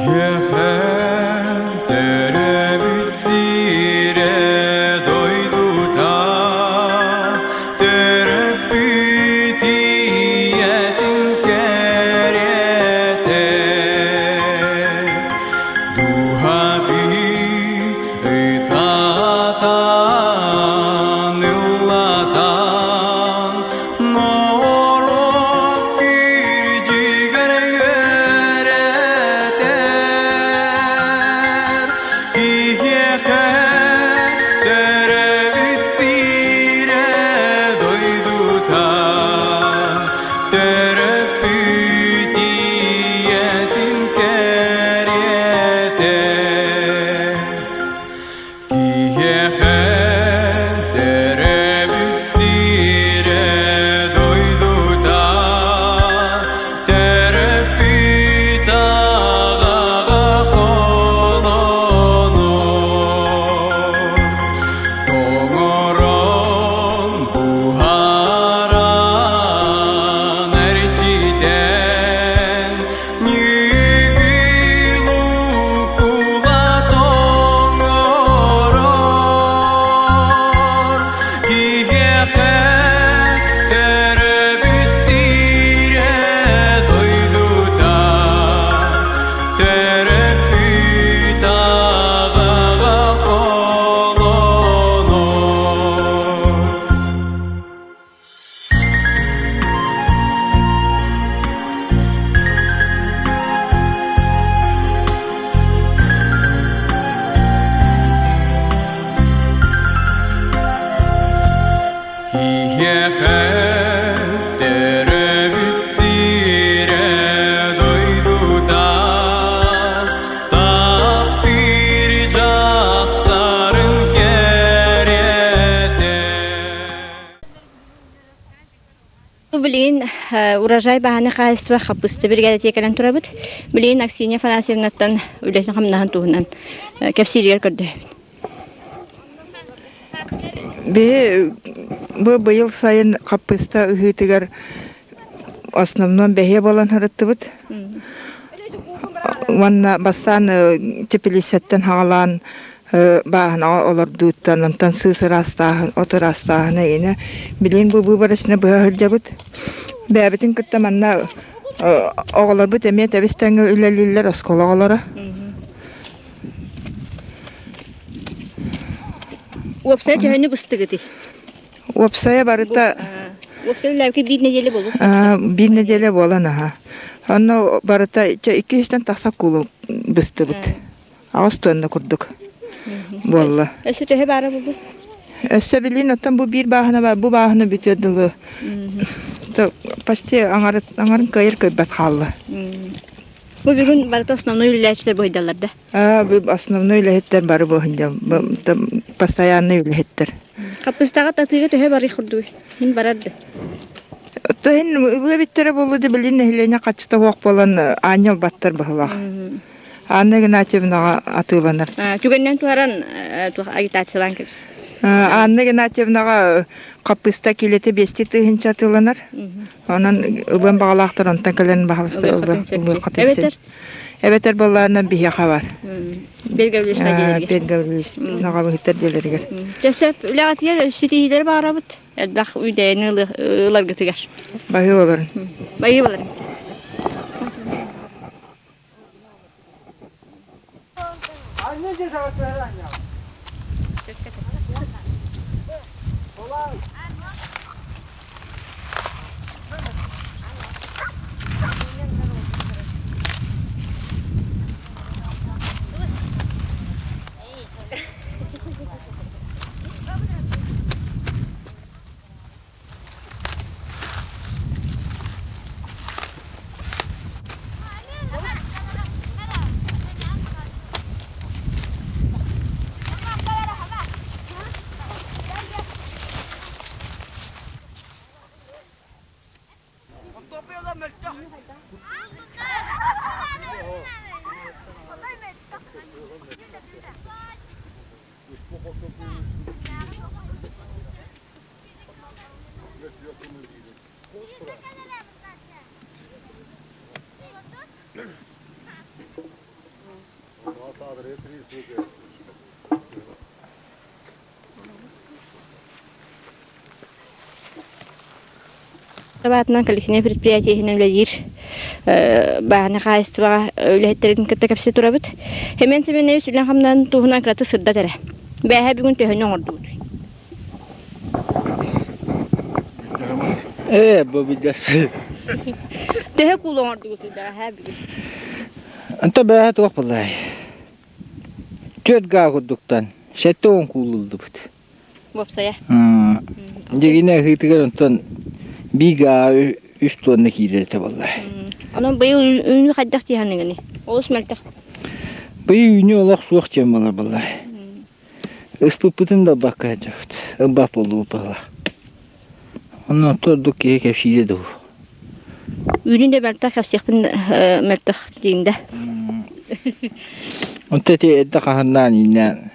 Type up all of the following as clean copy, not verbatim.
Киһиэхэ төрөөбүт сирэ дойдута, төрөппүт ийэтин кэрэтэ. Дууһатын ытатан, ыллатан, Норуот кирдьигэр үөрэтэр, киһиэхэ төрөөбүт сирэ дойдута, төрөппүт ийэтин кэриэтэ. Киһиэхэ төрөөбүт сирэ дойдута, төрөппүт аҕаҕа холонор. Тоҥорон, буһаран, эрчитэн, Ньүгүл укулаат оҥорор, киһиэхэ төрөөбүт сирэ дойдута, төрөппүт аҕаҕа холонор. Киһиэхэ төрөөбүт сирэ дойдута таптыыр дьахтарын кэриэтэ. Билигин урожай баһааны хаһаайыстыба хаппыста биригээдэтигэр кэлэн турабыт. Билигин Аксинья Афанасьевнаттан үлэтин-хамнаһын туһунан кэпсииригэр көрдөһөбүн. Биһи бу быйыл сайын хаппыста ыһыытыгар основном бэһиэ буолан сырыттыбыт. Уонна бастаан теплицаттан хаҕалаан бааһынаҕа олордууттан, онтон сыыс ыраастааһын, от ыраастааһына иҥэ. Билигин бу выборочно быһа сылдьабыт. Бэйэбитин кытта манна оҕолорбут эмиэ тэбис-тэҥҥэ үлэлииллэр, оскуола оҕолоро. Уопсай төһөнү быстыгытый? Уопсайа барыта Уопсай үлэлээбиккэ биир нэдиэлэ буолуо. Биир нэдиэлэ буолан аһа. Онно барыта 200-тэн тахса куулу быстыбыт. Аҕыс туонна курдук буолла. Өссө төһө баара буолбут? Өссө билин оттон бу биир бааһына бар, бу бааһына бүтүөр дылы почти аҥарын кыайыр кыайбат хаалла. Бу бүгүн барыта основной үлэлээччилэр быһыйдаллар да? Бу основной үлэһиттэр бары бу постоянный үлэһиттэр. Хаппыстаҕа татыыга төһө барый курдугуй? Мин барар да. Тоһин ылыа биттэрэ буолла да билин нэһилиэнньэ хаччыта суох буолан аанньал баттар быһылаах. Анна Игнатьевнаҕа атыыланар. Түгэннэн туһаран агитациялаан кэбис. Анна Игнатьевнаҕа хаппыста килиэтэ биэстии тыһыынча атыыланар. Онон ылыан баҕалаахтар онтон кэлэн баһалыста ылыаххытын Эбэтэр? Эбэтэр буоллаҕына биһиэхэ бар. Бергавлишна диэлэригэр. Бергавлишнаҕа быһыттар диэлэригэр. Чэ сөп, үлэҕитигэр ситиһиилэри баҕарабыт. Элбэх үүдэйини ыларгытыгар. Баһыы боларын. Баһыы боларын. Табаатынан коллективнай предприятие иһинэн үлэлиир бааһынай хаһаайыстыбаҕа үлэһиттэрин кытта кэпсии турабыт. Семен Семенович үлэн-хамнаһын туһунан кыратык сырдат эрэ. Бээһэ бүгүн төһөнү оҥордубут? Ээ, бу билбэт. Төһө куул оҥордугут бэҕэһээ бүгүн? Онто бээһэ туох буоллай? Түөрт гаа курдуктан 70 кууллуллубут. Уопсайа? Дьигинэ ыһыытыгар онтон биир үс туонна киирэр этэ буолла. Онон быйыл үүнүү хайдах тиһаныгыный? Олус мөлтөх. Быйыл үүнүү олох суох диэн буолар буолла. Ыспыппытын да ылбакка сылдьабыт. Ылбат буоллубут быһыылаах. Онон ордук киһи кэпсиирэ дуу. Үүнүү да мөлтөх кэпсиэхпин мөлтөх диин да. Онто ити эрдэ хаһаннаан ииннээн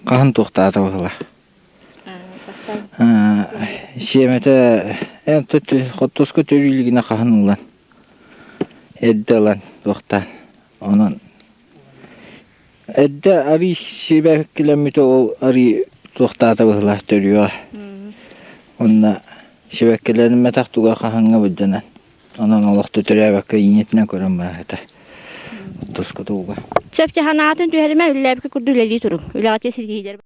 хаһан туохтаата быһыылаах. Сиэмэтэ хортуоска төрүү илигинэ хаһан ылан эрдэ ылан туохтаан онон эрдэ арыы сибэккилэммитэ ол арыы туохтаата быһыылаах төрүөҕэ уонна сибэккилэммэтэх туга хаһыҥҥа былдьанан онон олохто төрөөбөккө иинэтинэн көрөн барар туска тууга Чэпчэханаатын түһэримэ үлэлээбиккэ курдук үлэлии туруҥ. Үлэҕитин ситиһиилэр.